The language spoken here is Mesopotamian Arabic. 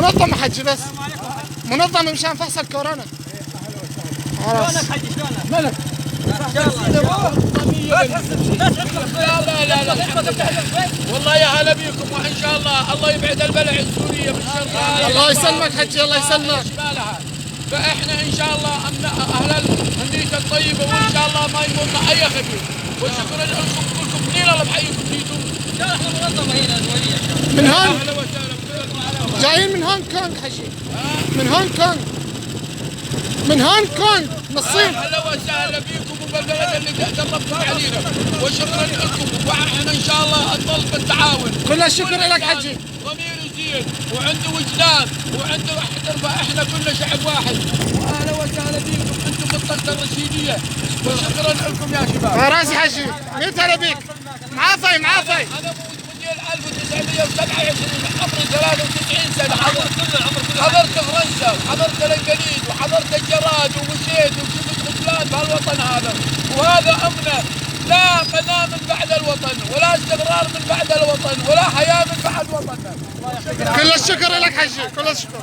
منظم حجي بس منظم مشان فحص الكورونا. شلونك حجي شلونك؟ ملك ان شاء الله لا تحس بشيء. لا والله يا هلا بيكم وان شاء الله يبعد البلع السوريه من شرها. الله يسلمك حجي الله يسلمك. فاحنا ان شاء الله اهل النية الطيبه وان شاء الله ما يمرنا اي خبير. وشكرا لكم كلكم منين الله بحييكم نيتوا. ان شاء الله احنا منظمه هنا دوليه ان شاء الله. من هون اهلا وسهلا. جايين من هونغ كونغ حجي. من هونغ كونغ. من هونغ كونغ من الصين. اهلا وسهلا بكم وبالبلد اللي دربتم علينا وشكرا لكم واحنا ان شاء الله نضل بالتعاون. كل الشكر لك حجي. ضميره زين وعنده وجدان وعنده احترفه احنا كلنا شعب واحد. واهلا وسهلا بكم انتم منطقه الرشيديه وشكرا لكم يا شباب. راسي حجي 100 هلا بيك. معافي معافي. انا موديل 1927 عمري 93 سنه. حضرت فرنسا وحضرت الانجليز وحضرت الجراد ومشيت وشفت خذلان بهالوطن هذا. وهذا امنه لا قناه من بعد الوطن ولا استقرار من بعد الوطن ولا حياه من بعد وطننا. كل الشكر لك حجي كل الشكر.